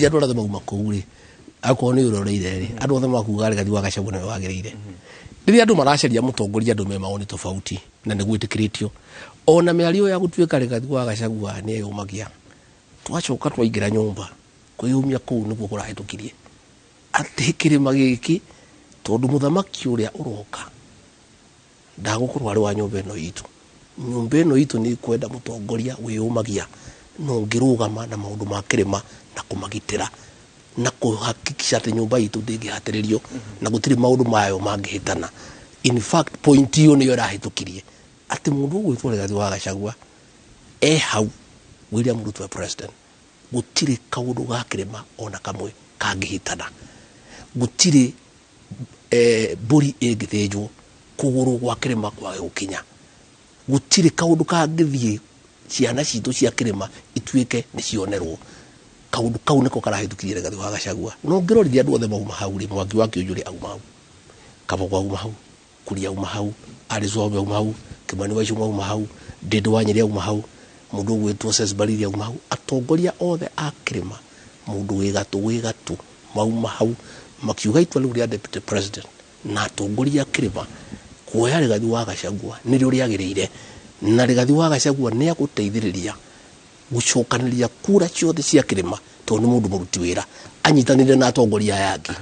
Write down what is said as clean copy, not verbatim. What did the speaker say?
Andũ arĩa mauma kũu rĩ, akorwo nĩ ũroreire rĩ, andũ othe makuga Rigathi wa Gachagua nĩwe wagĩrĩire. Rĩrĩa andũ maracaria mũtongoria, andũ me mawoni tofauti na nĩ gwĩtĩkĩrĩtio. Ona mĩario ya gũtuĩka Rigathi wa Gachagua nĩ eyũmagia, twacoka twaingĩra nyũmba, kwĩyũmia kũu nĩkuo kũrahĩtũkirie atĩ kĩrĩma gĩkĩ, tondũ mũthamaki ũrĩa ũroka ndagũkorwo arĩ wa nyũmba ĩno itũ. Nyũmba ĩno itũ nĩ kwenda mũtongoria wĩyũmagia na ũngĩrũgama na maũndũ ma kĩrĩma na kũmagitĩra na kũhakikisha atĩ nyũmba itũ ndĩngĩhatĩrĩrio na gũtirĩ maũndũ mayo mangĩhĩtana. In fact, point ĩyo nĩyo ĩrahĩtũkirie atĩ mũndũ ũgwĩtwo Rigathi wa Gachagua e hau William Ruto e president, gũtirĩ kaũndũ ga kĩrĩma ona kamwe kangĩhĩtana, gũtirĩ mbũri ĩngĩthĩnjwo kũgũrũ gwa kĩrĩma kwage gũkinya, gũtirĩ kaũndũ kangĩthiĩ ciana citũ cia kĩrĩma ituĩke nĩ cionerwo. Kaũndũ kau nĩko karahĩtũkirie Rigathi wa Gachagua. No ngĩrorithia andũ othe mauma hau rĩ, Mwangi wa Kĩũnjũrĩ auma hau, Kabogo auma hau, Kuria auma hau, Alice Wahome auma hau, Kimani wa Ichung'wa auma hau, Ndindi wa Nyeri auma hau, mũndũ ũgwĩtwo Cecily Mbarire auma hau, atongoria othe a kĩrĩma, mũndũ wĩ gatũ wĩ gatũ mauma hau makiuga itua rĩu rĩa deputy president na atongoria a kĩrĩma kuoya Rigathi wa Gachagua nĩrĩo rĩagĩrĩire, na Rigathi wa Gachagua nĩ agũteithĩrĩria gũcokanĩrĩria kura ciothe cia kĩrĩma tondũ nĩ mũndũ mũruti wĩra anyitanĩire na atongoria aya angĩ.